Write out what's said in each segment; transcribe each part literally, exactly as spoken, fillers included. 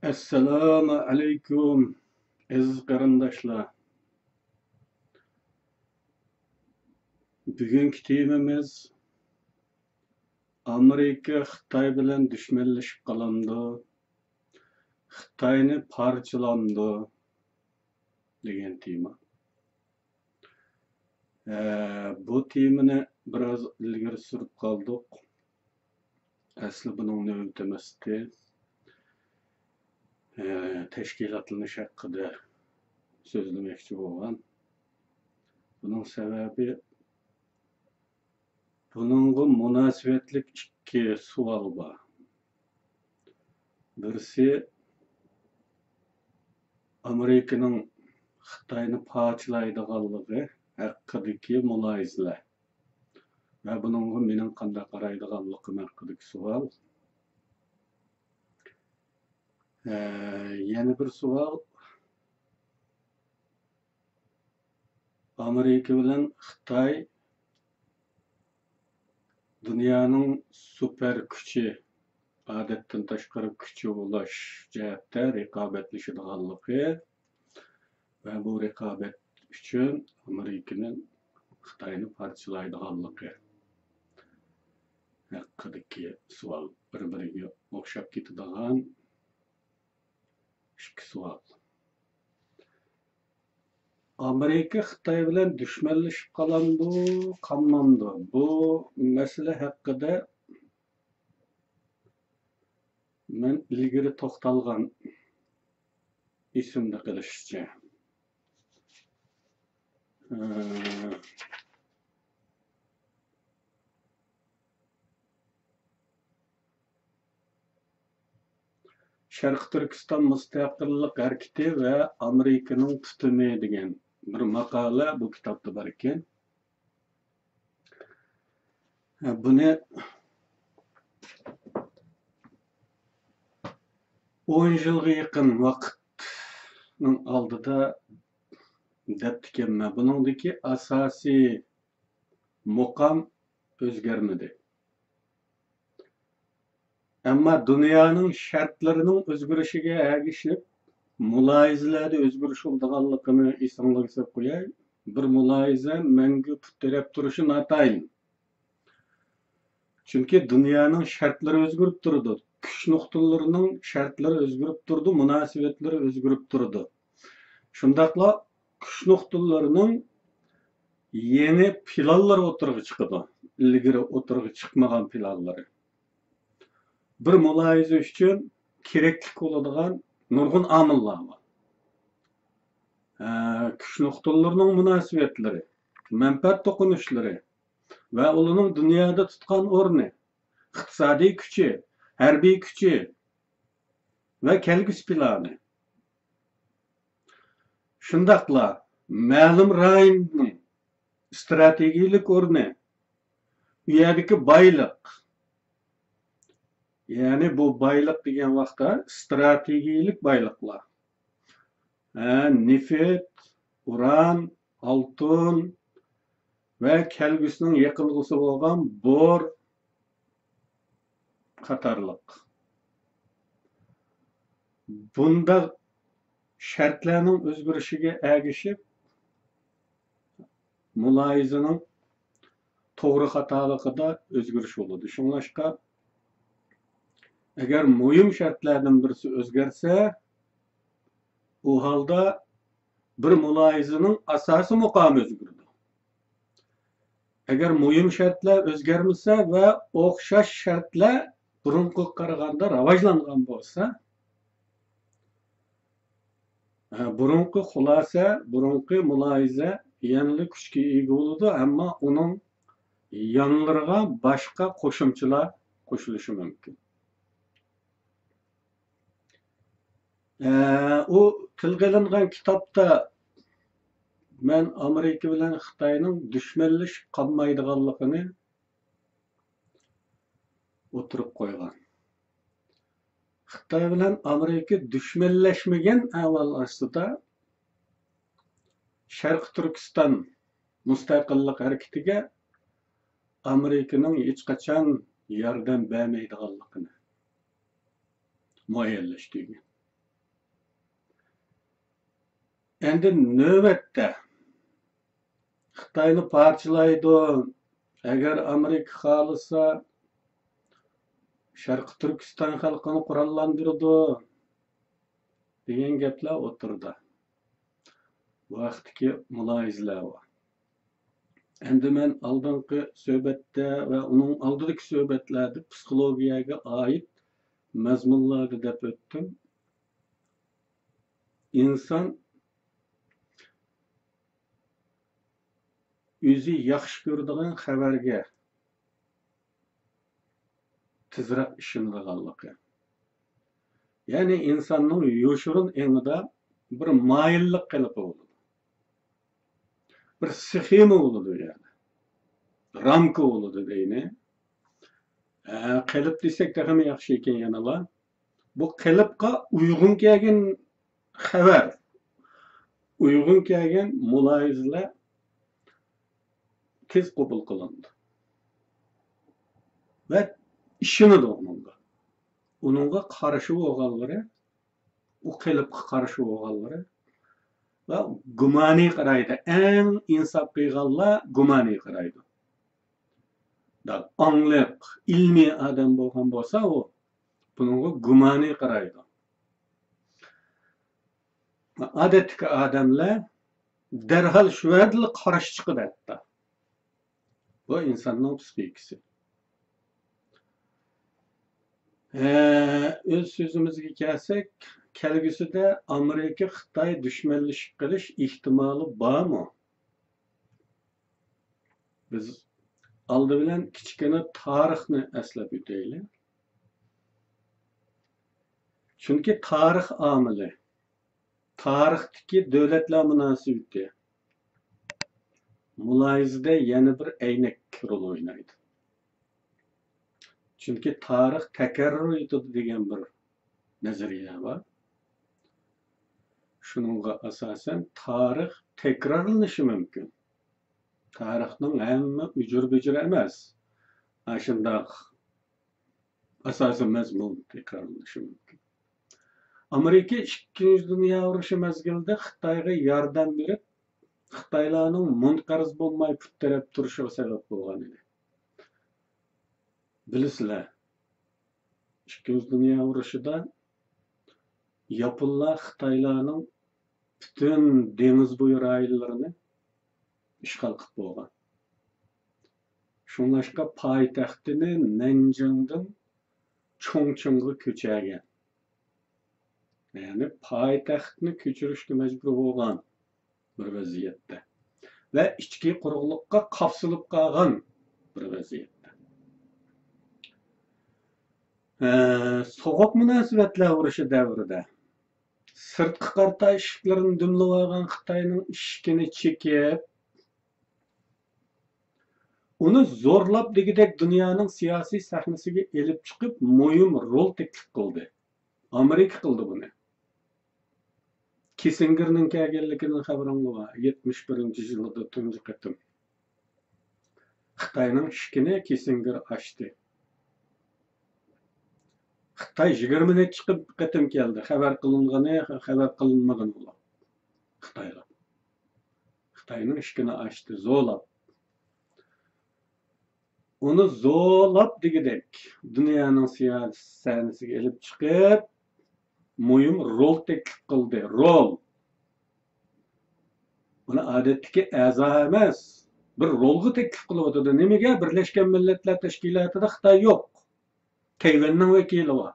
ئەسسالامۇ ئەلەيكۇم، ئەزىز قېرىنداشلار. بۈگۈنكى تېمىمىز: ئامېرىكا خىتاي بىلەن دۈشمەنلىشىپ قالامدۇ؟ خىتاينى پارچىلامدۇ؟ دېگەن تېما. ئە، بۇ تېمىنى بىراز ئىلگىرى سۈرۈپ قالدۇق. ئەسلى بۇنىڭ نۆۋىتى ئەمەستى. ئە، تەشكىلاتلىنىش ھەققىدە سۆزلىمەكچى بولغان. بۇنىڭ سەۋەبى، بۇنىڭغا مۇناسىۋەتلىك ئىككى سوئال بار. بىرسى، ئامېرىكىنىڭ خىتاينى پارچىلايدىغانلىقى ھەققىدىكى مۇلاھىزىلەر ۋە بۇنىڭغا مېنىڭ قانداق قارايدىغانلىقىم ھەققىدىكى سوئال. ئە، يەنە بىر سوئال، ئامېرىكا بىلەن خىتاي دۇنيانىڭ سۇپەر كۈچى، ئادەتتىن تاشقىرى كۈچى بولاش جەھەتتە رىقابەتلىشىدىغانلىقى ۋە بۇ رىقابەت ئۈچۈن ئامېرىكىنىڭ خىتاينى پارچىلايدىغانلىقى ھەققىدىكى سوئال. بىر-بىرىگە ئوخشاپ كېتىدىغان ئىككى سوئال. ئامېرىكا خىتاي بىلەن دۈشمەنلىشىپ قالامدۇ، قالمامدۇ؟ بۇ مەسىلە ھەققىدە مەن ئىلگىرى توختالغان، ئېسىمدە قېلىشىچە. ئە، شەرقىي تۈركىستان مۇستەقىللىق ھەرىكىتى ۋە ئامېرىكىنىڭ تۇتۇمى دېگەن بىر ماقالە بۇ كىتابتا بار ئىكەن. بۇنى ئون يىلغا يېقىن ۋاقىتنىڭ ئالدىدا دەپتىكەنمەن. بۇنىڭدىكى ئاساسىي مۇقام ئۆزگەرمىدى. ئەمما دۇنيانىڭ شەرتلىرىنىڭ ئۆزگىرىشىگە ئەگىشىپ، مۇلاھىزىلەردە ئۆزگىرىش بولىدىغانلىقىنى ئېسىڭلارغا سېلىپ قوياي. بىر مۇلاھىزە مەڭگۈ پۇت تىرەپ تۇرۇشى ناتايىن. چۈنكى دۇنيانىڭ شەرتلىرى ئۆزگىرىپ تۇرىدۇ. كۈچ نۇقتىلىرىنىڭ شەرتلىرى ئۆزگىرىپ تۇرىدۇ، مۇناسىۋەتلىرى ئۆزگىرىپ تۇرىدۇ. شۇنداقلا كۈچ نۇقتىلىرىنىڭ يېڭى پىلانلىرى ئوتتۇرىغا چىقىدۇ. ئىلگىرى ئوتتۇرىغا چىقمىغان پىلانلىرى. بىر مۇلاھىزە ئۈچۈن كېرەكلىك بولىدىغان نۇرغۇن ئامىللار بار. ئە، كۈچ نۇقتىلىرىنىڭ مۇناسىۋەتلىرى، مەنپەئەت توقۇنۇشلىرى ۋە ئۇلارنىڭ دۇنيادا تۇتقان ئورنى، ئىقتىسادىي كۈچى، ھەربىي كۈچى ۋە كەلگۈسى پىلانى. شۇنداقلا مەلۇم رايوننىڭ ئىستراتېگىيىلىك ئورنى، ئۇ يەردىكى بايلىق، يەنى بۇ بايلىق دېگەن ۋاقىتتا ئىستراتېگىيىلىك بايلىقلار، ھە، نېفىت، ئۇران، ئالتۇن ۋە كەلگۈسىنىڭ يېقىلغۇسى بولغان بور قاتارلىق. بۇنداق شەرتلەرنىڭ ئۆزگىرىشىگە ئەگىشىپ، مۇلاھىزىنىڭ توغرا خاتالىقىدا ئۆزگىرىش بولىدۇ. شۇڭلاشقا، ئەگەر مۇھىم شەرتلەردىن بىرسى ئۆزگەرسە، ئۇ ھالدا بىر مۇلاھىزىنىڭ ئاساسىي مۇقامى ئۆزگىرىدۇ. ئەگەر مۇھىم شەرتلەر ئۆزگەرمىسە ۋە ئوخشاش شەرتلەر بۇرۇنقىغا قارىغاندا راۋاجلانغان بولسا، ھە، بۇرۇنقى خۇلاسە، بۇرۇنقى مۇلاھىزە يەنىلا كۈچكە ئىگە بولىدۇ، ئەمما ئۇنىڭ يانلىرىغا باشقا قوشۇمچىلار قوشۇلۇشى مۇمكىن. ئە، ئۇ تىلغا ئېلىنغان كىتابتا مەن ئامېرىكا بىلەن خىتاينىڭ دۈشمەنلىشىپ قالمايدىغانلىقىنى ئوتتۇرىغا قويغان. خىتاي بىلەن ئامېرىكا دۈشمەنلەشمىگەن ئەھۋال ئاستىدا، شەرقىي تۈركىستان مۇستەقىللىق ھەرىكىتىگە ئامېرىكىنىڭ ھېچقاچان ياردەم بەرمەيدىغانلىقىنى مۇئەييەنلەشتۈرگەن. ئەمدى نۆۋەتتە خىتاينى پارچىلايدۇ، ئەگەر ئامېرىكا خالىسا، شەرقىي تۈركىستان خەلقىنى قوراللاندۇرىدۇ دېگەن گەپلەر ئوتتۇرىدا. بۇ ھەقتىكى مۇلاھىزىلەر بار. ئەمدى مەن ئالدىنقى سۆھبەتتە ۋە ئۇنىڭ ئالدىدىكى سۆھبەتلەردە پسىخولوگىيەگە ئائىت مەزمۇنلاردا دەپ ئۆتتۈم. ئىنسان ئۆزى ياخشى كۆرىدىغان خەۋەرگە تېزرەك ئىشىنىدىغانلىقى. يەنى ئىنساننىڭ يوشۇرۇن ئېڭىدا بىر مايىللىق قېلىپى بولىدۇ. بىر سخېما بولىدۇ يەنى. رامكا بولىدۇ دەيلى. ھە، قېلىپ دېسەك تېخىمۇ ياخشى ئىكەن يەنىلا. بۇ قېلىپقا ئۇيغۇن كەلگەن خەۋەر، ئۇيغۇن كەلگەن مۇلاھىزىلەر تېز قوبۇل قىلىنىدۇ ۋە ئىشىنىدۇ ئۇنىڭغا. ئۇنىڭغا قارشى بولغانلىرى، ئۇ قېلىپقا قارشى بولغانلىرى ۋە گۇمانىي قارايدۇ. ئەڭ ئىنساپ قىلغانلار گۇمانىي قارايدۇ. دا-، ئاڭلىق، ئىلمىي ئادەم بولغان بولسا، ئۇ بۇنىڭغا گۇمانىي قارايدۇ. ئادەتتىكى ئادەملەر دەرھال شۇ يەردىلا قارشى چىقىدۇ ھەتتا. بۇ ئىنساننىڭ پسىخىكىسى. ھە، ئۆز سۆزىمىزگە كەلسەك، كەلگۈسىدە ئامېرىكا خىتاي دۈشمەنلىشىپ قېلىش ئېھتىمالى بارمۇ؟ بىز ئالدى بىلەن كىچىككىنە تارىخنى ئەسلەپ ئۆتەيلى. چۈنكى تارىخ ئامىلى، تارىختىكى دۆلەتلەر مۇناسىۋىتى مۇلاھىزىدە يەنە بىر ئەينەك رول ئوينايدۇ. چۈنكى تارىخ تەكرار ئېتىدۇ دېگەن بىر نەزەرىيە بار. شۇنىڭغا ئاساسەن تارىخ تەكرارلىنىشى مۇمكىن. تارىخنىڭ ھەممە ئۇجۇر-بۇجۇرى ئەمەس. ئاشۇنداق ئاساسىي مەزمۇن تەكرارلىنىشى مۇمكىن. ئامېرىكا ئىككىنچى دۇنيا ئۇرۇشى مەزگىلىدە خىتايغا ياردەم بېرىپ، خىتايلارنىڭ مۇنقەرز بولماي پۇت تىرەپ تۇرۇشىغا سەۋەب بولغان ئىدى. بىلىسىلەر، ئىككىنچى دۇنيا ئۇرۇشىدا ياپونلار خىتايلارنىڭ پۈتۈن دېڭىز بويى رايونلىرىنى ئىشغال قىلىپ بولغان. شۇڭلاشقا پايتەختىنى نەنجىڭدىن چۇڭچىڭغا كۆچۈرگەن. يەنى پايتەختنى كۆچۈرۈشكە مەجبۇر بولغان بىر ۋەزىيەتتە ۋە ئىچكى قۇرۇقلۇققا قاپسىلىپ قالغان بىر ۋەزىيەتتە. ئە، سوغۇق مۇناسىۋەتلەر ئۇرۇشى دەۋرىدە سىرتقا قارىتا ئىشىكلىرىنى دۈملىۋالغان خىتاينىڭ ئىشىكىنى چېكىپ، ئۇنى زورلاپ دېگۈدەك دۇنيانىڭ سىياسىي سەھنىسىگە ئېلىپ چىقىپ، مۇھىم رول تەكلىپ قىلدى. ئامېرىكا قىلدى بۇنى. كىسسىنگېرنىڭ كەلگەنلىكىدىن خەۋىرىڭلار بار. يەتمىش بىرىنچى يىلىدا تۇنجى قېتىم خىتاينىڭ ئىشىكىنى كىسسىنگېر ئاچتى. خىتاي يىگىرمە نەچچە قېتىم كەلدى. خەۋەر قىلىنغىنى، خەۋەر قىلىنمىغىنى بولۇپ. خىتايلار. خىتاينىڭ ئىشىكىنى ئاچتى، زورلاپ. ئۇنى زورلاپ دېگۈدەك دۇنيانىڭ سىياسىي سەھنىسىگە ئېلىپ چىقىپ، مۇھىم رول تەكلىپ قىلدى. رول. ئۇنى ئادەتتىكى ئەزا ئەمەس، بىر رولغا تەكلىپ قىلىۋاتىدۇ. نېمىگە؟ بىرلەشكەن مىللەتلەر تەشكىلاتىدا خىتاي يوق. تەيۋەننىڭ ۋەكىلى بار.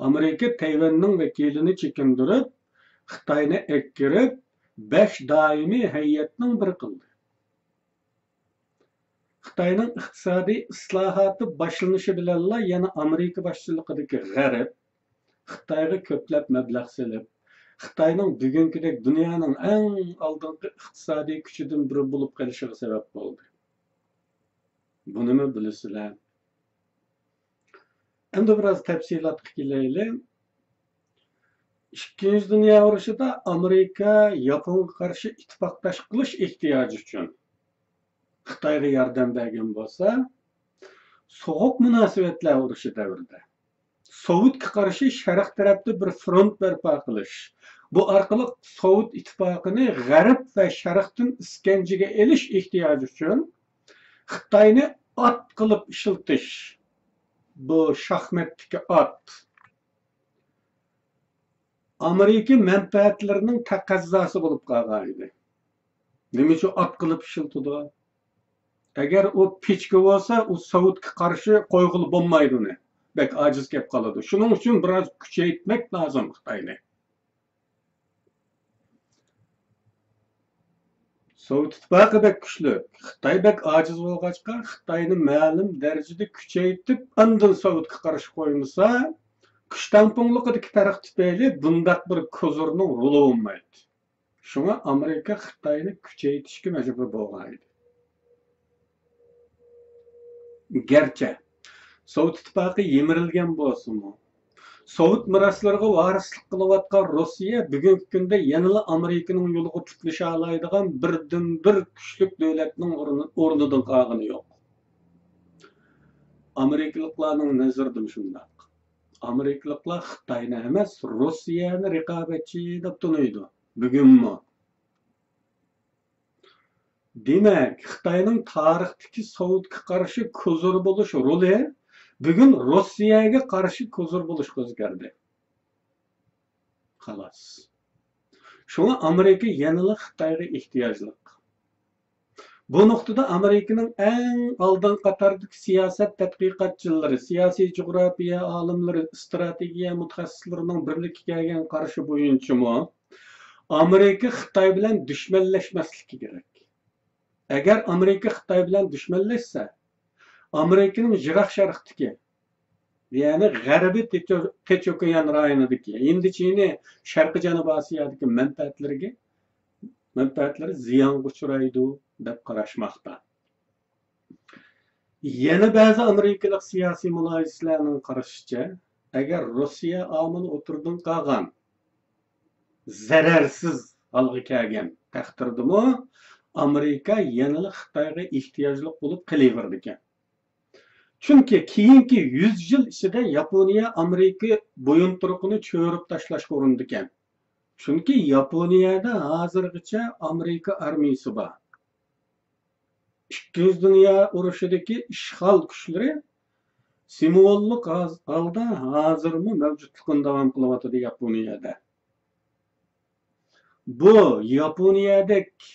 ئامېرىكا تەيۋەننىڭ ۋەكىلىنى چېكىندۈرۈپ، خىتاينى ئەكىرىپ، بەش دائىمىي ھەيئەتنىڭ بىرى قىلدى. خىتاينىڭ ئىقتىسادىي ئىسلاھاتى باشلىنىشى بىلەنلا يەنە ئامېرىكا باشچىلىقىدىكى غەرب خىتايغا كۆپلەپ مەبلەغ سېلىپ، خىتاينىڭ بۈگۈنكىدەك دۇنيانىڭ ئەڭ ئالدىنقى ئىقتىسادىي كۈچىدىن بىرى بولۇپ قېلىشىغا سەۋەب بولدى. بۇنىمۇ بىلىسىلەر. ئەمدى بىراز تەپسىلاتقا كېلەيلى. ئىككىنچى دۇنيا ئۇرۇشىدا ئامېرىكا ياپونغا قارشى ئىتتىپاقداش قىلىش ئېھتىياجى ئۈچۈن خىتايغا ياردەم بەرگەن بولسا، سوغۇق مۇناسىۋەتلەر ئۇرۇشى دەۋرىدە سوۋېتكە قارشى شەرق تەرەپتە بىر فرونت بەرپا قىلىش، بۇ ئارقىلىق سوۋېت ئىتتىپاقىنى غەرب ۋە شەرقتىن ئىسكەنجىگە ئېلىش ئېھتىياجى ئۈچۈن خىتاينى ئات قىلىپ ئىشلىتىش، بۇ شاھماتتىكى ئات، ئامېرىكا مەنپەئەتلىرىنىڭ تەقەززاسى بولۇپ قالغان ئىدى. نېمە ئۈچۈن ئات قىلىپ ئىشلىتىدۇ؟ ئەگەر ئۇ پىچكا بولسا، ئۇ سوۋېتكا قارشى قويغىلى بولمايدۇ ئۇنى. بەك ئاجىز كەپ قالىدۇ. شۇنىڭ ئۈچۈن بىراز كۈچەيتمەك لازىم خىتاينى. سوۋېت ئىتتىپاقى بەك كۈچلۈك، خىتاي بەك ئاجىز بولغاچقا، خىتاينى مەلۇم دەرىجىدە كۈچەيتىپ، ئاندىن سوۋېتكا قارشى قويمىسا، كۈچ تەڭپۇڭلۇقىدىكى پەرق تۈپەيلى بۇنداق بىر كوزىرنىڭ رولى بولمايتتى. شۇڭا ئامېرىكا خىتاينى كۈچەيتىشكە مەجبۇر بولغان ئىدى. گەرچە سوۋېت ئىتتىپاقى يىمىرىلگەن بولسىمۇ، سوۋېت مىراسلىرىغا ۋارىسلىق قىلىۋاتقان روسىيە بۈگۈنكى كۈندە يەنىلا ئامېرىكىنىڭ يولىغا پۇتلىشالايدىغان بىردىنبىر كۈچلۈك دۆلەتنىڭ ئورنى-، ئورنىدىن قالغىنى يوق. ئامېرىكىلىقلارنىڭ نەزىرىدىمۇ شۇنداق. ئامېرىكىلىقلار خىتاينى ئەمەس، روسىيەنى رىقابەتچى دەپ تونۇيدۇ. بۈگۈنمۇ. دېمەك، خىتاينىڭ تارىختىكى سوۋېتكا قارشى كوزىر بولۇش رولى بۈگۈن روسىيەگە قارشى كوزىر بولۇشقا ئۆزگەردى. خالاس. شۇڭا ئامېرىكا يەنىلا خىتايغا ئېھتىياجلىق. بۇ نۇقتىدا ئامېرىكىنىڭ ئەڭ ئالدىنقى قاتاردىكى سىياسەت تەتقىقاتچىلىرى، سىياسىي جۇغراپىيە ئالىملىرى، ئىستراتېگىيە مۇتەخەسسىسلىرىنىڭ بىرلىككە كەلگەن قارىشى بويىچىمۇ، ئامېرىكا خىتاي بىلەن دۈشمەنلەشمەسلىكى كېرەك. ئەگەر ئامېرىكا خىتاي بىلەن دۈشمەنلەشسە، ئامېرىكىنىڭ يىراق شەرقتىكى، يەنى غەربىي تىنچ-، تىنچ ئوكيان رايونىدىكى، ھىندىچىنى شەرقىي جەنۇبىي ئاسىيادىكى مەنپەئەتلىرىگە، مەنپەئەتلىرى زىيانغا ئۇچرايدۇ، دەپ قاراشماقتا. يەنە بەزى ئامېرىكىلىق سىياسىي مۇلاھىزىچىلەرنىڭ قارىشىچە، ئەگەر روسىيە ئامىلى ئوتتۇرىدىن قالغان، زەرەرسىز ھالغا كەلگەن تەقدىردىمۇ، ئامېرىكا يەنىلا خىتايغا ئېھتىياجلىق بولۇپ قېلىۋېرىدىكەن. چۈنكى كېيىنكى يۈز يىل ئىچىدە ياپونىيە ئامېرىكا بويۇنتۇرۇقىنى چۆرۈپ تاشلاشقا ئۇرۇنىدىكەن. چۈنكى ياپونىيەدە ھازىرغىچە ئامېرىكا ئارمىيىسى بار. ئىككىنچى دۇنيا ئۇرۇشىدىكى ئىشغال كۈچلىرى سىمۋوللۇق ھاز-، ھالدا ھازىرمۇ مەۋجۇتلۇقىنى داۋام قىلىۋاتىدۇ ياپونىيەدە. بۇ ياپونىيەدەك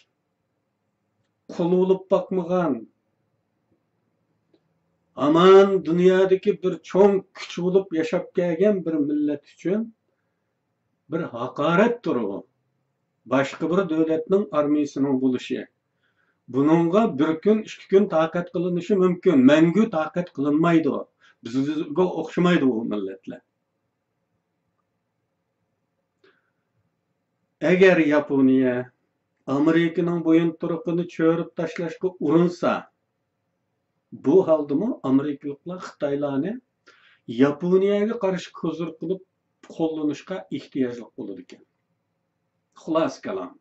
قۇل بولۇپ باقمىغان، ھامان دۇنيادىكى بىر چوڭ كۈچ بولۇپ ياشاپ كەلگەن بىر مىللەت ئۈچۈن بىر ھاقارەتتۇر ئۇ. باشقا بىر دۆلەتنىڭ ئارمىيىسىنىڭ بولۇشى. بۇنىڭغا بىر كۈن، ئىككى كۈن تاقەت قىلىنىشى مۇمكىن. مەڭگۈ تاقەت قىلىنمايدۇ. بىزگە ئوخشىمايدۇ ئۇ مىللەتلەر. ئەگەر ياپونىيە ئامېرىكىنىڭ بويۇنتۇرۇقىنى چۆرۈپ تاشلاشقا ئۇرۇنسا، بۇ ھالدىمۇ ئامېرىكىلىقلار خىتايلارنى ياپونىيەگە قارشى كوزىر قىلىپ قوللىنىشقا ئېھتىياجلىق بولىدىكەن. خۇلاسە كالام،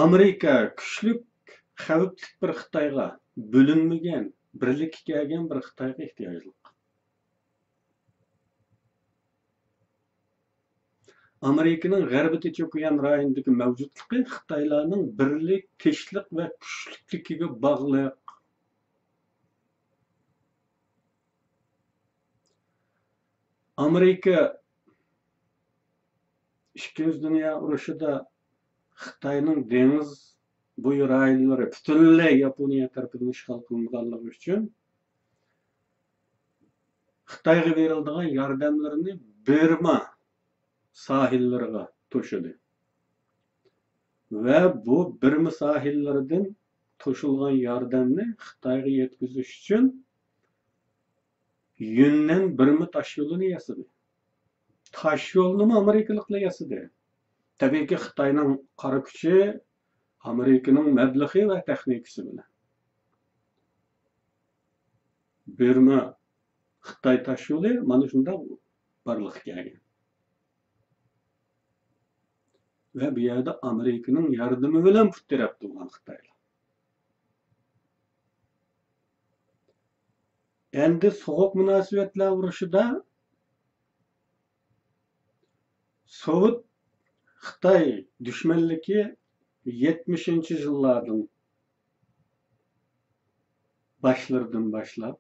ئامېرىكا كۈچلۈك، خەۋپلىك بىر خىتايغا، بۆلۈنمىگەن، بىرلىككە كەلگەن بىر خىتايغا ئېھتىياجلىق. ئامېرىكىنىڭ غەربىي تىنچ ئوكيان رايونىدىكى مەۋجۇتلۇقى خىتايلارنىڭ بىرلىك، تىنچلىق ۋە كۈچلۈكلۈكىگە باغلىق. ئامېرىكا ئىككىنچى دۇنيا ئۇرۇشىدا خىتاينىڭ دېڭىز بويى رايونلىرى پۈتۈنلەي ياپونىيە تەرىپىدىن ئىشغال قىلىنغانلىقى ئۈچۈن، خىتايغا بېرىلىدىغان ياردەملىرىنى بىرما ساھىللىرىغا توشىدى. ۋە بۇ بىرما ساھىللىرىدىن توشۇلغان ياردەمنى خىتايغا يەتكۈزۈش ئۈچۈن يۈننەن بىرما تاشيولىنى ياسىدى. تاشيولنىمۇ ئامېرىكىلىقلار ياسىدى. تەبىئىيكى، خىتاينىڭ قارا كۈچى، ئامېرىكىنىڭ مەبلىغى ۋە تېخنىكىسى بىلەن. بىرما خىتاي تاشيولى مانا شۇنداق بارلىققا كەلگەن. ۋە بۇ يەردە ئامېرىكىنىڭ ياردىمى بىلەن پۇت تىرەپ تۇرغان خىتايلار. ئەمدى سوغۇق مۇناسىۋەتلەر ئۇرۇشىدا سوۋېت خىتاي دۈشمەنلىكى يەتمىشىنچى يىللاردىن باشلىرىدىن باشلاپ،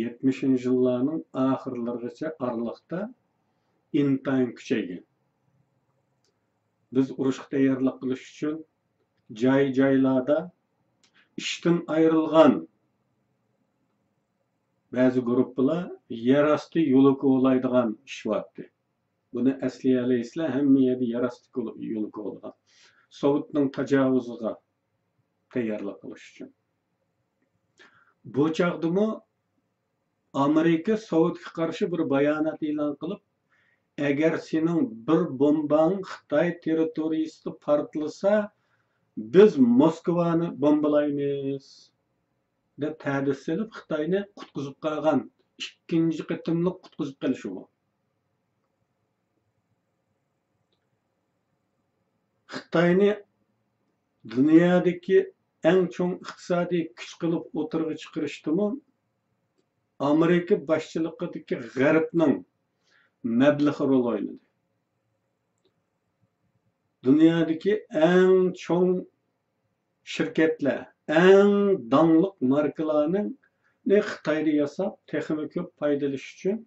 يەتمىشىنچى يىللارنىڭ ئاخىرلىرىغىچە ئارىلىقتا ئىنتايىن كۈچەيگەن. بىز ئۇرۇشقا تەييارلىق قىلىش ئۈچۈن جاي-جايلاردا ئىشتىن ئايرىلغان بەزى گۇرۇپپىلار يەر ئاستى يولى كولايدىغان ئىش بارتتى. بۇنى ئەسلىيەلەيسىلەر، ھەممە يەردە يەر ئاستى كولو-، يولى كولىغان. سوۋېتنىڭ تاجاۋۇزىغا تەييارلىق قىلىش ئۈچۈن. بۇ چاغدىمۇ ئامېرىكا سوۋېتكا قارشى بىر بايانات ئېلان قىلىپ، «ئەگەر سېنىڭ بىر بومباڭ خىتاي تېررىتورىيىسىدا پارتلىسا، بىز موسكۋانى بومبىلايمىز» دەپ تەھدىت سېلىپ، خىتاينى قۇتقۇزۇپ قالغان، ئىككىنچى قېتىملىق قۇتقۇزۇپ قېلىشى بۇ. خىتاينى دۇنيادىكى ئەڭ چوڭ ئىقتىسادىي كۈچ قىلىپ ئوتتۇرىغا چىقىرىشتىمۇ ئامېرىكا باشچىلىقىدىكى غەربنىڭ مەبلىغى رول ئوينىدى. دۇنيادىكى ئەڭ چوڭ شىركەتلەر، ئەڭ داڭلىق ماركىلارنى خىتايدا ياساپ، تېخىمۇ كۆپ پايدا ئېلىش ئۈچۈن،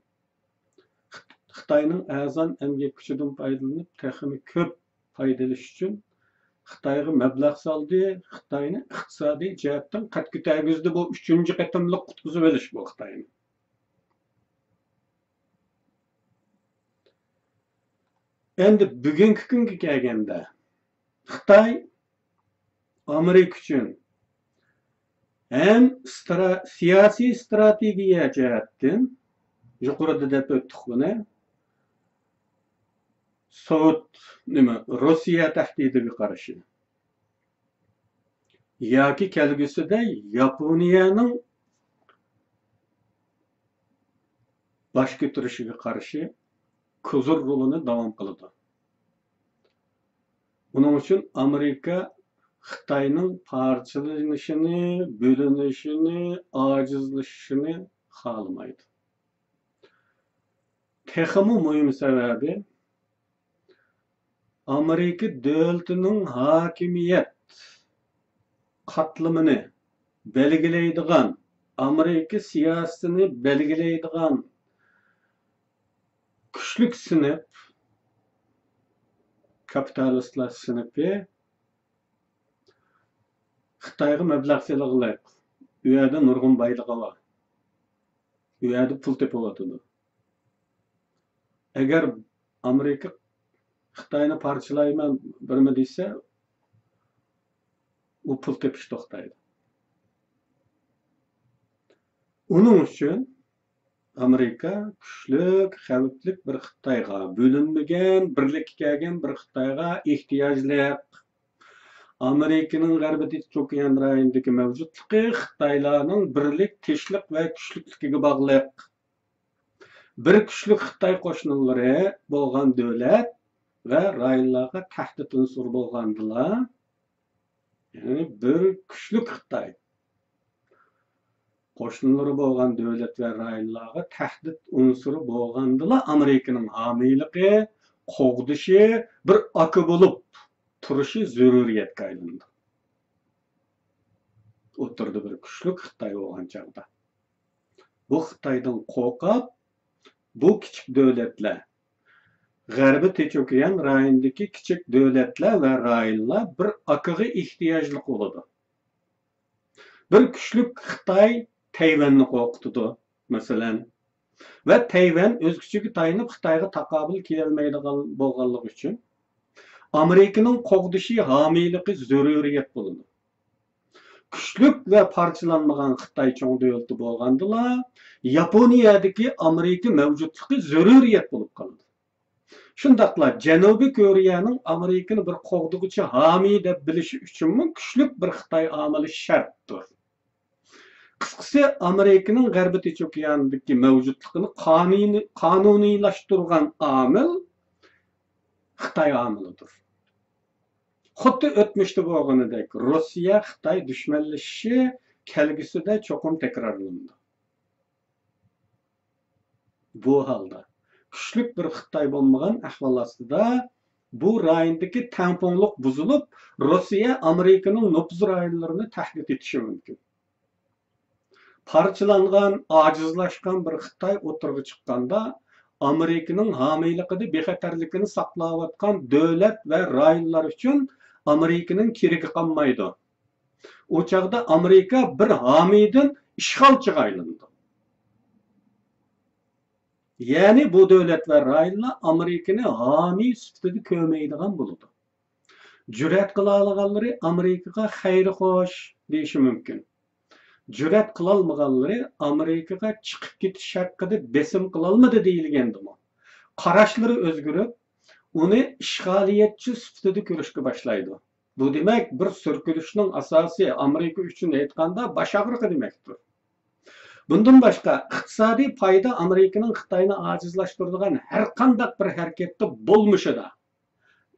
خىتاينىڭ ئەرزان ئەمگەك كۈچىدىن پايدىلىنىپ، تېخىمۇ كۆپ پايدا ئېلىش ئۈچۈن خىتايغا مەبلەغ سالدى، خىتاينى ئىقتىسادىي جەھەتتىن قەد كۆتەرگۈزدى. بۇ ئۈچىنچى قېتىملىق قۇتقۇزۇۋېلىش بۇ خىتاينى. ئەمدى بۈگۈنكى كۈنگە كەلگەندە، خىتاي ئامېرىكا ئۈچۈن ھەم ئىسترا-، سىياسىي ئىستراتېگىيە جەھەتتىن، يۇقىرىدا دەپ ئۆتتۇق بۇنى، سوۋېت، نېمە، روسىيە تەھدىتىگە قارشى ياكى كەلگۈسىدە ياپونىيەنىڭ باش كۆتۈرۈشىگە قارشى كوزىر رولىنى داۋام قىلىدۇ. ئۇنىڭ ئۈچۈن ئامېرىكا خىتاينىڭ پارچىلىنىشىنى، بۆلۈنۈشىنى، ئاجىزلىشىشىنى خالىمايدۇ. تېخىمۇ مۇھىم سەۋەبى، ئامېرىكا دۆلىتىنىڭ ھاكىمىيەت قاتلىمىنى بەلگىلەيدىغان، ئامېرىكا سىياسىتىنى بەلگىلەيدىغان كۈچلۈك سىنىپ، كاپىتالىستلار سىنىپى خىتايغا مەبلەغ سېلىغلىق، ئۇ يەردە نۇرغۇن بايلىقى بار، ئۇ يەردە پۇل تېپىۋاتىدۇ. ئەگەر ئامېرىكا خىتاينى پارچىلايمەن بىرمۇ دېسە، ئۇ پۇل تېپىش توختايدۇ. ئۇنىڭ ئۈچۈن ئامېرىكا كۈچلۈك، خەۋپلىك بىر خىتايغا، بۆلۈنمىگەن، بىرلىككە كەلگەن بىر خىتايغا ئېھتىياجلىق. ئامېرىكىنىڭ غەربىي تىنچ ئوكيان رايونىدىكى مەۋجۇتلۇقى خىتايلارنىڭ بىرلىك، تىنچلىق ۋە كۈچلۈكلۈكىگە باغلىق. بىر كۈچلۈك خىتاي قوشنىلىرى بولغان دۆلەت ۋە رايونلارغا تەھدىت ئۇنسۇرى بولغاندىلا، يەنى بىر كۈچلۈك خىتاي قوشنىلىرى بولغان دۆلەت ۋە رايونلارغا تەھدىت ئۇنسۇرى بولغاندىلا، ئامېرىكىنىڭ ھامىيلىقى، قوغدىشى، بىر ئاكا بولۇپ تۇرۇشى زۆرۈرىيەتكە ئايلىنىدۇ. ئوتتۇرىدا بىر كۈچلۈك خىتاي بولغان چاغدا، بۇ خىتايدىن قورقۇپ، بۇ كىچىك دۆلەتلەر، غەربىي تىنچ ئوكيان رايونىدىكى كىچىك دۆلەتلەر ۋە رايونلار بىر ئاكىغا ئېھتىياجلىق بولىدۇ. بىر كۈچلۈك خىتاي تەيۋەننى قورقۇتىدۇ، مەسىلەن. ۋە تەيۋەن ئۆز كۈچىگە تايىنىپ خىتايغا تاقابىل كېلەلمەيدىغان بولغانلىقى ئۈچۈن، ئامېرىكىنىڭ قوغدىشى، ھامىيلىقى زۆرۈرىيەت بولىدۇ. كۈچلۈك ۋە پارچىلانمىغان خىتاي چوڭ دۆلىتى بولغاندىلا، ياپونىيەدىكى ئامېرىكا مەۋجۇتلۇقى زۆرۈرىيەت بولۇپ قالىدۇ. شۇنداقلا جەنۇبىي كورېيەنىڭ ئامېرىكىنى بىر قوغدىغۇچى، ھامىي دەپ بىلىشى ئۈچۈنمۇ كۈچلۈك بىر خىتاي ئامىلى شەرتتۇر. قىسقىسى، ئامېرىكىنىڭ غەربىي تىنچ ئوكيانىدىكى مەۋجۇتلۇقىنى قانۇنىي-، قانۇنىيلاشتۇرغان ئامىل خىتاي ئامىلىدۇر. خۇددى ئۆتمۈشتە بولغىنىدەك، روسىيە-خىتاي دۈشمەنلىشىشى كەلگۈسىدە چوقۇم تەكرارلىنىدۇ. بۇ ھالدا كۈچلۈك بىر خىتاي بولمىغان ئەھۋال ئاستىدا، بۇ رايوندىكى تەڭپۇڭلۇق بۇزۇلۇپ، روسىيە ئامېرىكىنىڭ نوپۇز رايونلىرىنى تەھدىت ئېتىشى مۇمكىن. پارچىلانغان، ئاجىزلاشقان بىر خىتاي ئوتتۇرىغا چىققاندا، ئامېرىكىنىڭ ھامىيلىقىدا بىخەتەرلىكىنى ساقلاۋاتقان دۆلەت ۋە رايونلار ئۈچۈن ئامېرىكىنىڭ كېرىكى قالمايدۇ. ئۇ چاغدا ئامېرىكا بىر ھامىيدىن ئىشغالچىغا ئايلىنىدۇ. يەنى بۇ دۆلەت ۋە رايونلار ئامېرىكىنى ھامىي سۈپىتىدە كۆرمەيدىغان بولىدۇ. جۈرئەت قىلالىغانلىرى ئامېرىكىغا خەير خوش دېيىشى مۇمكىن. جۈرئەت قىلالمىغانلىرى ئامېرىكىغا چىقىپ كېتىش ھەققىدە بېسىم قىلالمىدى دېيىلگەندىمۇ، قاراشلىرى ئۆزگىرىپ، ئۇنى ئىشغالىيەتچى سۈپىتىدە كۆرۈشكە باشلايدۇ. بۇ دېمەك، بىر سۈركىلىشنىڭ ئاساسى، ئامېرىكا ئۈچۈن ئېيتقاندا، باش ئاغرىقى دېمەكتۇر. بۇندىن باشقا، ئىقتىسادىي پايدا ئامېرىكىنىڭ خىتاينى ئاجىزلاشتۇرىدىغان ھەرقانداق بىر ھەرىكەتتە بولمىشىدا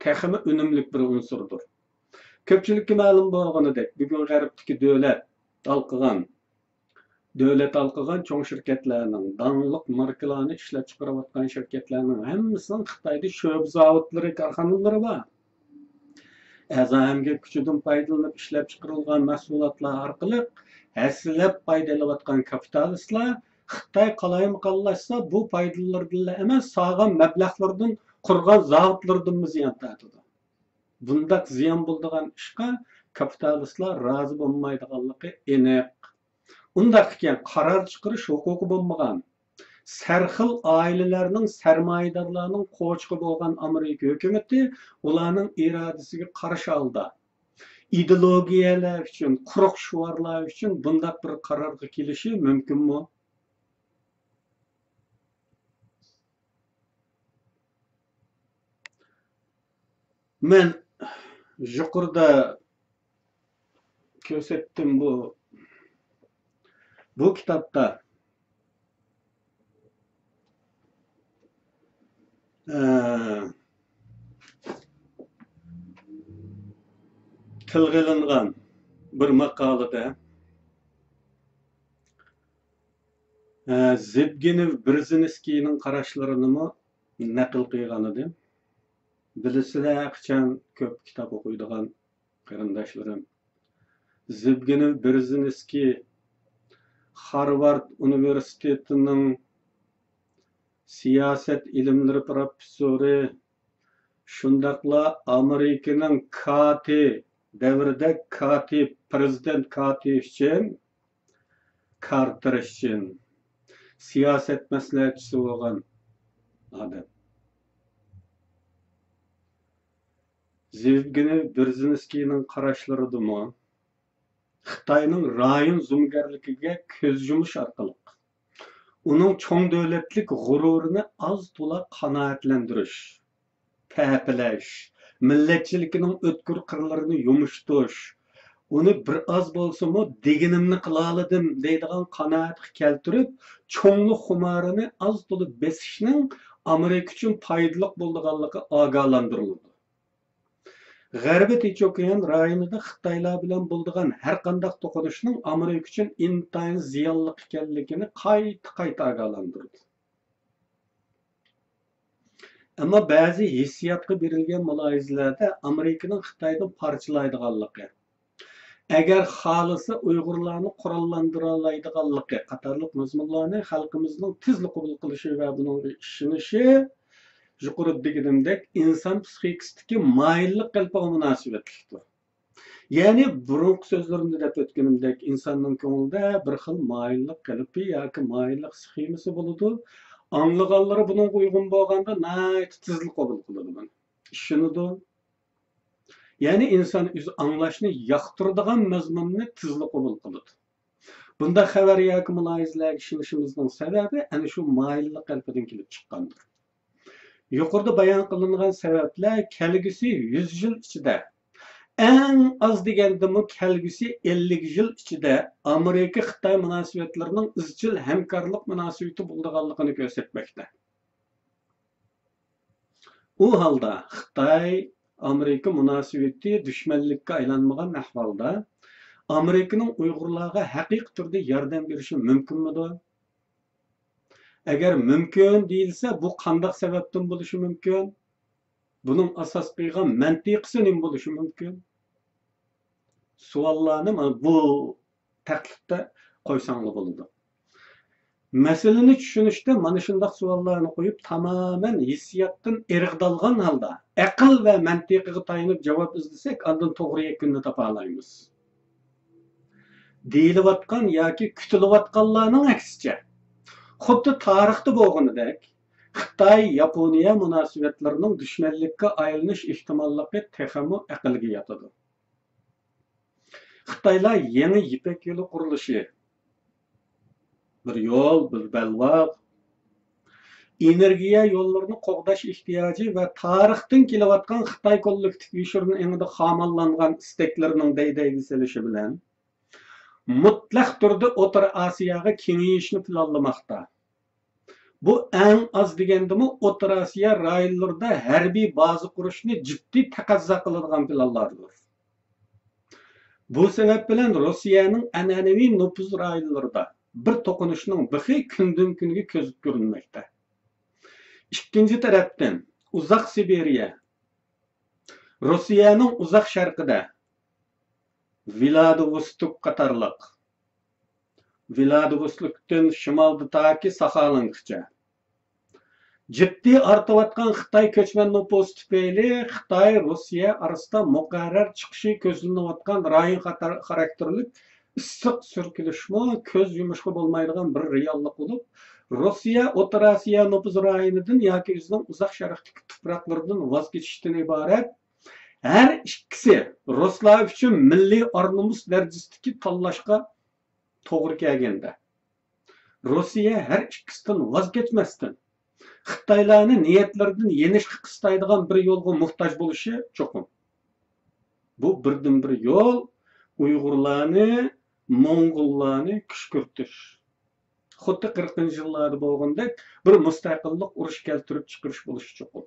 تېخىمۇ ئۈنۈملۈك بىر ئۇنسۇردۇر. كۆپچىلىككە مەلۇم بولغىنىدەك، بۈگۈن غەربتىكى دۆلەت ھالقىغان، دۆلەت ھالقىغان چوڭ شىركەتلەرنىڭ، داڭلىق ماركىلارنى ئىشلەپچىقىرىۋاتقان شىركەتلەرنىڭ ھەممىسىنىڭ خىتايدا شۆبە زاۋۇتلىرى، كارخانىلىرى بار. ئەزا ئەمگەك كۈچىدىن پايدىلىنىپ ئىشلەپچىقىرىلغان مەھسۇلاتلار ئارقىلىق ھەسسىلەپ پايدا ئېلىۋاتقان كاپىتالىستلار خىتاي قالايمىقانلاشسا، بۇ پايدىلىرىدىنلا ئەمەس، سالغان مەبلەغلىرىدىن، قۇرغان زاۋۇتلىرىدىنمۇ زىيان تارتىدۇ. بۇنداق زىيان بولىدىغان ئىشقا كاپىتالىستلار رازى بولمايدىغانلىقى ئېنىق. ئۇنداق ئىكەن، قارار چىقىرىش ھوقۇقى بولمىغان، سەرخىل ئائىلىلەرنىڭ، سەرمايىدارلارنىڭ قوچىقى بولغان ئامېرىكا ھۆكۈمىتى ئۇلارنىڭ ئىرادىسىگە قارشى ھالدا، ئىدېئولوگىيەلەر ئۈچۈن، قۇرۇق شوئارلار ئۈچۈن بۇنداق بىر قارارغا كېلىشى مۇمكىنمۇ؟ مەن يۇقىرىدا كۆرسەتتىم بۇ، بۇ كىتابتا، ئە، تىلغا ئېلىنغان بىر ماقالىدە، ئە، زىبگنېۋ برېزىنسكىينىڭ قاراشلىرىنىمۇ نەقىل قىلغانىدىم. بىلىسىلەر، ھەرقاچان كۆپ كىتاب ئوقۇيدىغان قېرىنداشلىرىم. زىبگنېۋ برېزىنسكىي خارۋارد ئۇنىۋېرسىتېتىنىڭ سىياسەت ئىلىملىرى پروفېسسورى، شۇنداقلا ئامېرىكىنىڭ كاتى، دەۋرىدە كاتى، پرېزىدېنت كاتى ئۈچۈن، كارتېر ئۈچۈن سىياسەت مەسلىھەتچىسى بولغان ئادەم. زېۋگېنى برېزىنسكىينىڭ قاراشلىرىدىمۇ خىتاينىڭ رايون زومىگەرلىكىگە كۆز يۇمۇش ئارقىلىق، ئۇنىڭ چوڭ دۆلەتلىك غۇرۇرىنى ئاز-تولا قانائەتلەندۈرۈش، تەپىلەش، مىللەتچىلىكىنىڭ ئۆتكۈر قىرلىرىنى يۇمشىتىش، ئۇنى بىر ئاز بولسىمۇ «دېگىنىمنى قىلالىدىم» دەيدىغان قانائەتكە كەلتۈرۈپ، چوڭلۇق خۇمارىنى ئاز-تولا بېسىشنىڭ ئامېرىكا ئۈچۈن پايدىلىق بولىدىغانلىقى ئاگاھلاندۇرۇلىدۇ. غەربىي تىنچ ئوكيان رايونىدا خىتايلار بىلەن بولىدىغان ھەرقانداق توقۇنۇشنىڭ ئامېرىكا ئۈچۈن ئىنتايىن زىيانلىق ئىكەنلىكىنى قايتا-قايتا ئاگاھلاندۇردى. ئەمما بەزى ھېسسىياتقا بېرىلگەن مۇلاھىزىلەردە ئامېرىكىنىڭ خىتاينى پارچىلايدىغانلىقى، ئەگەر خالىسا ئۇيغۇرلارنى قوراللاندۇرالايدىغانلىقى قاتارلىق مەزمۇنلارنى خەلقىمىزنىڭ تېزلا قوبۇل قىلىشى ۋە بۇنىڭغا ئىشىنىشى، يۇقىرىدا دېگىنىمدەك، ئىنسان پسىخىكىسىدىكى مايىللىق قېلىپىغا مۇناسىۋەتلىكتۇر. يەنى بۇرۇنقى سۆزلىرىمدە دەپ ئۆتكىنىمدەك، ئىنساننىڭ كۆڭلىدە بىر خىل مايىللىق قېلىپى ياكى مايىللىق سخېمىسى بولىدۇ. ئاڭلىغانلىرى بۇنىڭغا ئۇيغۇن بولغاندا ناھايىتى تېزلا قوبۇل قىلىدۇ بۇنى. ئىشىنىدۇ. يەنى ئىنسان ئۆزى ئاڭلاشنى ياقتۇرىدىغان مەزمۇننى تېزلا قوبۇل قىلىدۇ. بۇنداق خەۋەر ياكى مۇلاھىزىلەرگە ئىشىنىشىمىزنىڭ سەۋەبى ئەنە شۇ مايىللىق قېلىپىدىن كېلىپ چىققاندۇر. يۇقىرىدا بايان قىلىنغان سەۋەبلەر كەلگۈسى يۈز يىل ئىچىدە، ئەڭ ئاز دېگەندىمۇ كەلگۈسى ئەللىك يىل ئىچىدە ئامېرىكا خىتاي مۇناسىۋەتلىرىنىڭ ئىزچىل ھەمكارلىق مۇناسىۋىتى بولىدىغانلىقىنى كۆرسەتمەكتە. ئۇ ھالدا خىتاي ئامېرىكا مۇناسىۋىتى دۈشمەنلىككە ئايلانمىغان ئەھۋالدا، ئامېرىكىنىڭ ئۇيغۇرلارغا ھەقىقىي تۈردە ياردەم بېرىشى مۇمكىنمىدۇ؟ ئەگەر مۇمكىن دېيىلسە، بۇ قانداق سەۋەبتىن بولۇشى مۇمكىن؟ بۇنىڭ ئاساس قىلغان مەنتىقىسى نېمە بولۇشى مۇمكىن؟ سوئاللارنى مانا بۇ تەكلىپتە قويساڭلار بولىدۇ. مەسىلىنى چۈشىنىشتە مانا شۇنداق سوئاللارنى قويۇپ، تامامەن ھېسسىياتتىن ئىرغىدالغان ھالدا، ئەقىل ۋە مەنتىقىغا تايىنىپ جاۋاب ئىزدىسەك، ئاندىن توغرا يەكۈننى تاپالايمىز. دېيىلىۋاتقان ياكى كۈتۈلۈۋاتقانلارنىڭ ئەكسىچە، خۇددى تارىختا بولغىنىدەك، خىتاي-ياپونىيە مۇناسىۋەتلىرىنىڭ دۈشمەنلىككە ئايلىنىش ئېھتىماللىقى تېخىمۇ ئەقىلگە ياتىدۇ. خىتايلار يېڭى يىپەك يولى قۇرۇلۇشى، بىر يول، بىر بەلباغ، ئېنېرگىيە يوللىرىنى قوغداش ئېھتىياجى ۋە تارىختىن كېلىۋاتقان خىتاي كوللېكتىپ يوشۇرۇن ئېڭىدا خاماللانغان ئىستەكلىرىنىڭ دەي-دەيگە سېلىشى بىلەن، مۇتلەق تۈردە ئوتتۇرا ئاسىياغا كېڭىيىشنى پىلانلىماقتا. بۇ ئەڭ ئاز دېگەندىمۇ ئوتتۇرا ئاسىيا رايونلىرىدا ھەربىي بازا قۇرۇشنى جىددىي تەقەززا قىلىدىغان پىلانلاردۇر. بۇ سەۋەب بىلەن روسىيەنىڭ ئەنئەنىۋى نوپۇز رايونلىرىدا بىر توقۇنۇشنىڭ بىخى كۈندىن-كۈنگە كۆزگە كۆرۈنمەكتە. ئىككىنچى تەرەپتىن، ئۇزاق سىبىرىيە، روسىيەنىڭ ئۇزاق شەرقىدە ۋىلادىۋوستوك قاتارلىق، ۋىلادىۋوستوكتىن شىمالدا تاكى ساخالىنغىچە جىددىي ئارتىۋاتقان خىتاي كۆچمەن نوپۇسى تۈپەيلى خىتاي، روسىيە ئارىسىدا مۇقەررەر چىقىشى كۆزلىنىۋاتقان رايون خاتار-، خاراكتېرلىك ئىسسىق سۈركىلىشمۇ كۆز يۇمۇشقا بولمايدىغان بىر رېئاللىق بولۇپ، روسىيە ئوتتۇرا ئاسىيا نوپۇز رايونىدىن ياكى ئۆزىنىڭ ئۇزاق شەرقتىكى تۇپراقلىرىدىن ۋاز كېچىشتىن ئىبارەت ھەر ئىككىسى رۇسلار ئۈچۈن مىللىي ئار-نومۇس دەرىجىسىدىكى تاللاشقا توغرا كەلگەندە، روسىيە ھەر ئىككىسىدىن ۋاز كەچمەستىن، خىتايلارنى نىيەتلىرىدىن يېنىشقا قىستايدىغان بىر يولغا موھتاج بولۇشى چوقۇم. بۇ بىردىنبىر يول ئۇيغۇرلارنى، موڭغۇللارنى كۈشكۈرتۈش. خۇددى قىرىقىنچى يىللاردا بولغاندەك بىر مۇستەقىللىق ئۇرۇشى كەلتۈرۈپ چىقىرىش بولۇشى چوقۇم.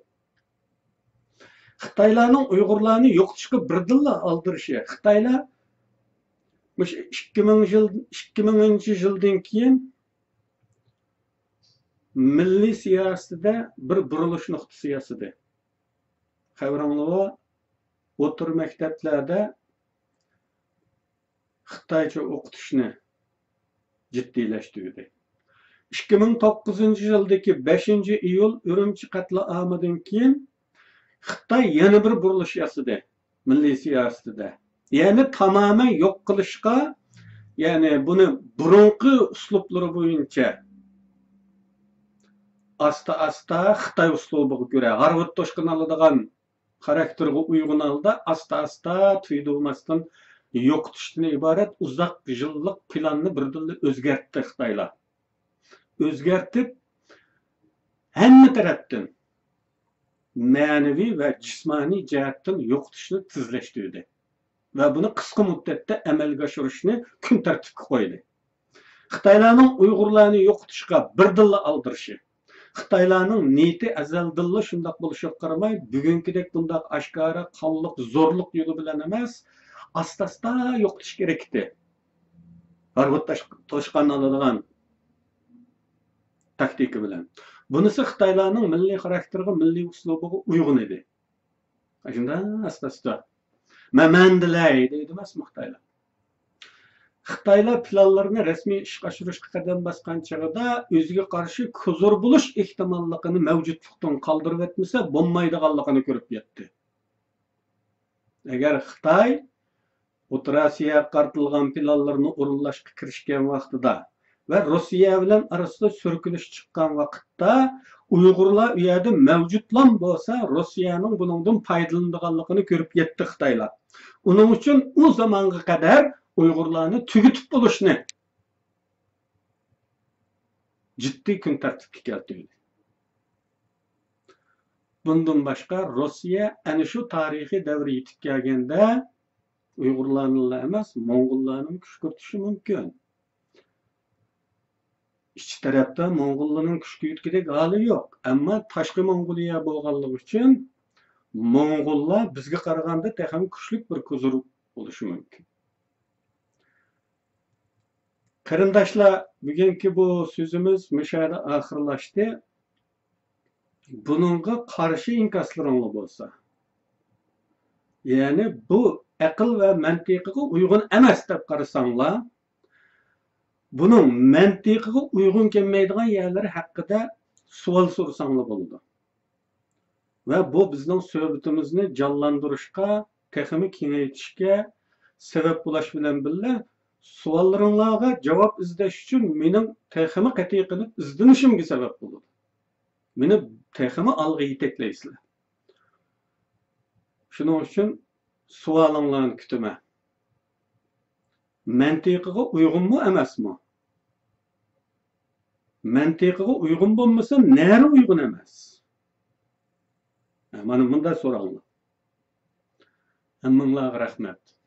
خىتايلارنىڭ ئۇيغۇرلارنى يوقىتىشقا بىردىنلا ئالدىرىشى. خىتايلار مۇشۇ ئىككى مىڭ يىل، ئىككى مىڭىنچى يىلدىن كېيىن مىللىي سىياسىتىدە بىر بۇرۇلۇش نۇقتىسى ياسىدى. خەۋىرىڭلارغا، ئوتتۇرا مەكتەپلەردە خىتايچە ئوقۇتۇشنى جىددىيلەشتۈردى. ئىككى مىڭ توققۇزىنچى يىلدىكى بەشىنچى ئىيۇل ئۈرۈمچى قەتلىئامىدىن كېيىن خىتاي يەنە بىر بۇرۇلۇش ياسىدى مىللىي سىياسىتىدە. يەنى تامامەن يوق قىلىشقا، يەنى بۇنى بۇرۇنقى ئۇسلۇبلىرى بويىچە ئاستا-ئاستا خىتاي ئۇسلۇبىغا كۆرە، ھارۋىد توشقىنى ئالىدىغان خاراكتېرغا ئۇيغۇن ھالدا ئاستا-ئاستا تۈگىدىغۇماستىن يوقىتىشتىن ئىبارەت ئۇزاق يىللىق پىلاننى بىردىنلا ئۆزگەرتتى خىتايلار. ئۆزگەرتىپ، ھەممە تەرەپتىن مەنىۋى ۋە جىسمانىي جەھەتتىن يوقىتىشنى تېزلەشتۈردى ۋە بۇنى قىسقا مۇددەتتە ئەمەلگە ئاشۇرۇشنى كۈن تەرتىپكە قويدى. خىتايلارنىڭ ئۇيغۇرلارنى يوقىتىشقا بىردىنلا ئالدىرىشى، خىتايلارنىڭ نىيىتى ئەزەلدىنلا شۇنداق بولۇشىغا قارىماي، بۈگۈنكىدەك بۇنداق ئاشكارا قانلىق زورلۇق يولى بىلەن ئەمەس، ئاستا-ئاستا يوقىتىش كېرەك ئىدى. ھارۋىد تاش-، توشقان ئالىدىغان تاكتىكا بىلەن. بۇنىسى خىتايلارنىڭ مىللىي خاراكتېرىغا، مىللىي ئۇسلۇبىغا ئۇيغۇن ئىدى. شۇنداق ئاستا-ئاستا. مەمەندىلەي دەيدۇ ئەمەسمۇ خىتايلار. خىتايلار پىلانلىرىنى رەسمىي ئىشقا ئاشۇرۇشقا قەدەم باسقان چېغىدا ئۆزىگە قارشى كوزۇر بولۇش ئېھتىماللىقىنى مەۋجۇتلۇقتىن قالدۇرۇۋەتمىسە بولمايدىغانلىقىنى كۆرۈپ يەتتى. ئەگەر خىتاي ئوتتۇرا ئاسىياغا قارىتىلغان پىلانلىرىنى ئورۇنلاشقا كىرىشكەن ۋاقتىدا ۋە روسىيە بىلەن ئارىسىدا سۈركىلىش چىققان ۋاقىتتا ئۇيغۇرلار ئۇ يەردە مەۋجۇتلام بولسا، روسىيەنىڭ بۇنىڭدىن پايدىلىنىدىغانلىقىنى كۆرۈپ يەتتى خىتايلار. ئۇنىڭ ئۈچۈن ئۇ زامانغا قەدەر ئۇيغۇرلارنى تۈگىتىپ بولۇشنى جىددىي كۈن تەرتىپكە كەلتۈردى. بۇندىن باشقا، روسىيە ئەنە شۇ تارىخىي دەۋر يېتىپ كەلگەندە ئۇيغۇرلارنىلا ئەمەس، موڭغۇللارنىمۇ كۈشكۈرتۈشى مۇمكىن. ئىچ تەرەپتە موڭغۇللارنىڭ كۈشكۈرتكۈدەك ھالى يوق، ئەمما تاشقى موڭغۇلىيە بولغانلىقى ئۈچۈن موڭغۇللار بىزگە قارىغاندا تېخىمۇ كۈچلۈك بىر كوزۇر بولۇشى مۇمكىن. قېرىنداشلار، بۈگۈنكى بۇ سۆزىمىز مۇشۇ يەردە ئاخىرلاشتى. بۇنىڭغا قارشى ئىنكاسلىرىڭلار بولسا، يەنى بۇ ئەقىل ۋە مەنتىقىغا ئۇيغۇن ئەمەس دەپ قارىساڭلار، بۇنىڭ مەنتىقىغا ئۇيغۇن كەلمەيدىغان يەرلىرى ھەققىدە سوئال سورىساڭلار بولىدۇ. ۋە بۇ بىزنىڭ سۆھبىتىمىزنى جانلاندۇرۇشقا، تېخىمۇ كېڭەيتىشكە سەۋەب بولۇش بىلەن بىللە، سوئاللىرىڭلارغا جاۋاب ئىزدەش ئۈچۈن مېنىڭ تېخىمۇ قەتئىي قىلىپ ئىزدىنىشىمگە سەۋەب بولىدۇ. مېنى تېخىمۇ ئالغا يېتەكلەيسىلەر. شۇنىڭ ئۈچۈن سوئالىڭلارنى كۈتىمەن. مەنتىقىغا ئۇيغۇنمۇ ئەمەسمۇ؟ مەنتىقىغا ئۇيغۇن بولمىسا، نەرە ئۇيغۇن ئەمەس؟ ھە، مانا مۇنداق سوراڭلار. ھەممىڭلارغا رەھمەت.